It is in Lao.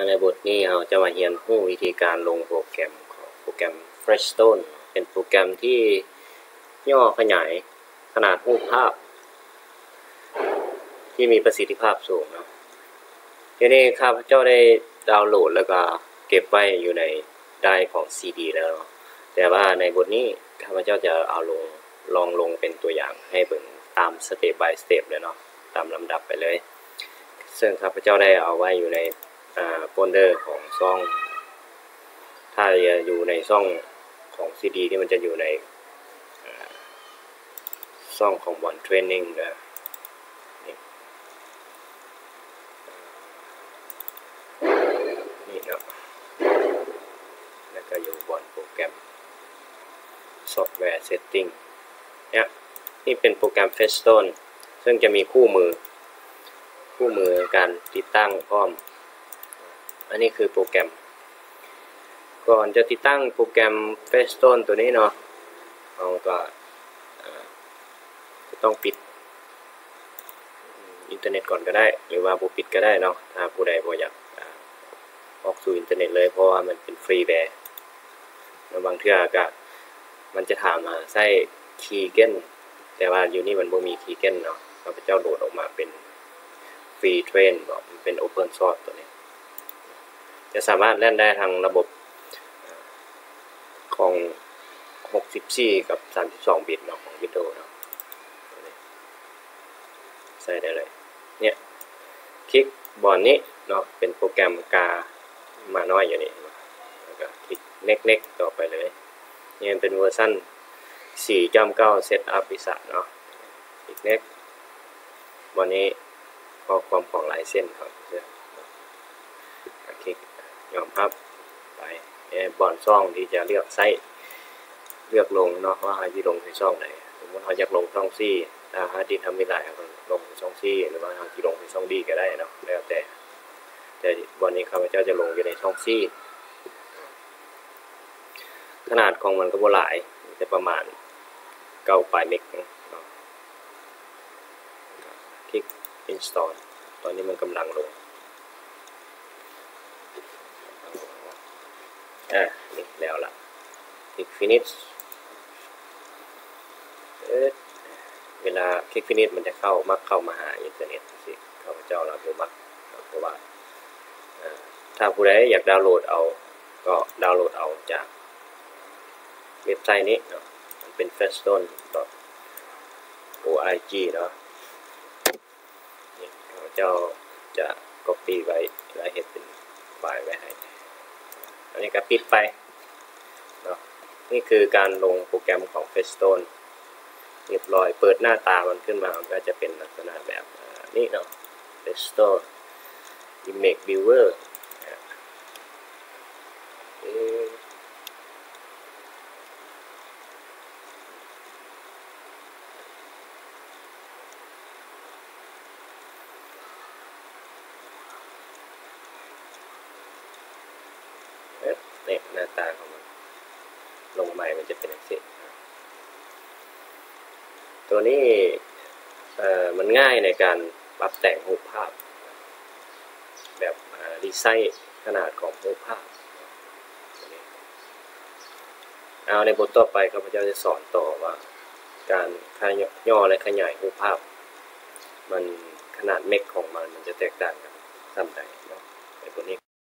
ໃນບົດນີ້ເຮົາຈະມາຮຽນຮູ້ວິທີການລົງໂປຣແກຣມຂອງໂປຣແກຣມ Fresh Stone ເປັນໂປຣແກຣມທີ່ຫຍໍ້ຂະຫຍາຍຂະໜາດຮູບພາບທີ່ມີປະສິດທິພາບສູງເນາະ. ດຽວນີ້ຂ້າພະເຈົ້າໄດ້ດາວໂຫຼດ ແລ້ວກໍເກັບໄວ້ຢູ່ໃນໄດຣຟ໌ຂອງຊີດີແລ້ວເນາະ, ແຕ່ວ່າໃນບົດນີ້ຂ້າພະເຈົ້າຈະເອົາລົງ ລອງລົງເປັນຕົວຢ່າງໃຫ້ເບິ່ງຕາມ step by step ເລີຍເນາະ, ຕາມລຳດັບໄປເລີຍ. ເຊິ່ງຂ້າພະເຈົ້າໄດ້ເອົາໄວ້ຢູ່ໃນ ອ່າ ໂຟນເດີຂອງຊ່ອງ ຖ້າຢູ່ໃນຊ່ອງຂອງຊີດີນີ້ ມັນຈະຢູ່ໃນ ອ່າ ຊ່ອງຂອງບ່ອນເທຣນນິງເດີ ນີ້ ນີ້ເນາະ, ແລ້ວກໍຢູ່ບ່ອນໂປຣແກຣມ Software Setting ເນຍ. ນີ້ເປັນໂປຣແກຣມ Fresh Stone ເຊິ່ງຈະມີຄູ່ມື ຄູ່ມືການຕິດຕັ້ງພ້ອມ. ອັນນີ້ຄືໂປຣແກຣມ. ກ່ອນຈະຕິດຕັ້ງໂປຣແກຣມ Fresh Stone ຕົວນີ້ເນາະ, ເຮົາກໍ ເອີ ຈະຕ້ອງປິດອິນເຕີເນັດກ່ອນກໍໄດ້ ຫຼືວ່າບໍ່ປິດກໍໄດ້ເນາະ, ຖ້າຜູ້ໃດບໍ່ຢາກ ອາ ອອກສູ່ອິນເຕີເນັດເລີຍ ເພາະວ່າມັນເປັນຟຣີແວ. ແລ້ວບາງເທື່ອກະມັນຈະຖາມຫາໃຊ້ຄີເກັນ ແຕ່ວ່າຢູ່ນີ້ມັນບໍ່ມີຄີເກັນເນາະ, ຂ້າພະເຈົ້າໂຫຼດອອກມາເປັນຟຣີເທຣນເນາະ, ມັນເປັນໂອເພິນຊອດຕົວນີ້ ຈະສາມາດແລ່ນໄດ້ທັງລະບົບຂອງຫົກສິບສີ່ກັບສາມສິບສອງບິດເນາະ ຂອງວິນໂດເນາະ. ໃສ່ໄດ້ເລີຍ ເນຍ. ຄລິກບ່ອນນີ້ເນາະ ເປັນໂປຣແກຣມກາໝານ້ອຍຢູ່ນີ້ ແລ້ວກໍຄລິກ next next ຕໍ່ໄປເລີຍ. ນີ້ມັນເປັນເວີຊັນສີ່ຈຸດເກົ້າ ເຊັດອັບ beta ເນາະ, ຄລິກ next. ບ່ອນນີ້ຂໍ້ຄວາມຂອງລາຍເຊັນເຮົາເນາະ, ຄລິກຍອມຮັບໄປ. ແລະ ບ່ອນຊ່ອງທີ່ຈະເລືອກໃຊ້ ເລືອກລົງເນາະ ວ່າເຮົາຊິລົງໃສ່ຊ່ອງໃດ. ສົມມຸດເຮົາຢາກລົງຊ່ອງສີ່ ຖ້າເຮົາຕິດທຳອິດຫຼາຍ ເຮົາກໍລົງໃສ່ຊ່ອງສີ່ ຫຼືວ່າເຮົາຊິລົງໃສ່ຊ່ອງດີກໍໄດ້ເນາະ ແລ້ວແຕ່. ແຕ່ບ່ອນນີ້ຂ້າພະເຈົ້າຈະລົງຢູ່ໃນຊ່ອງສີ່. ຂະໜາດຂອງມັນກໍບໍ່ຫຼາຍ ແຕ່ປະມານເກົ້າປາຍເມັກເນາະ. ຄລິກ install. ຕອນນີ້ມັນກຳລັງລົງ. ອາ ນີ້ແລ້ວລະ. ຄລິກ finish. ເອີ ເວລາຄລິກ finish ມັນຈະເຂົ້າ ມັກເຂົ້າມາຫາອິນເຕີເນັດຈັ່ງຊີ້. ຂ້າພະເຈົ້າລະບໍ່ມັກ ເພາະວ່າ ເອີ ຖ້າຜູ້ໃດຢາກດາວໂຫຼດເອົາ ກໍດາວໂຫຼດເອົາຈາກເວັບໄຊນີ້ເນາະ, ມັນເປັນ freshstone.org ເນາະ. ນີ້ ຂ້າພະເຈົ້າຈະ copy ໄວ້ ແລະ ເຮັດເປັນໄຟລ໌ໄວ້ໃຫ້. ອັນນີ້ກໍປິດໄປເນາະ. ນີ້ຄືການລົງໂປຣແກຣມຂອງ Fresh Stone ຮຽບຮ້ອຍ. ເປີດໜ້າຕາມັນຂຶ້ນມາ ມັນກໍຈະເປັນລັກສະນະແບບ ເອີ ນີ້ເນາະ, Fresh Stone Image Viewer. ເອີ ເອີ ນີ້ໜ້າຕາຂອງມັນ ລົງໃໝ່ມັນຈະເປັນຈັ່ງຊີ້. ຕົວນີ້ ເອີ ມັນງ່າຍໃນການປັບແຕ່ງຮູບພາບ ແບບ ເອີ ຣີໄຊຂະໜາດຂອງຮູບພາບ. ເອົາ ໃນບົດຕໍ່ໄປ ຂ້າພະເຈົ້າຈະສອນຕໍ່ວ່າ ການຂະຫຍໍ້ ແລະ ຂະຫຍາຍຮູບພາບ ມັນ ຂະໜາດເມັກຂອງມັນ ມັນຈະແຕກຕ່າງກັນສ່ຳໃດເນາະ ໃນບົດນີ້.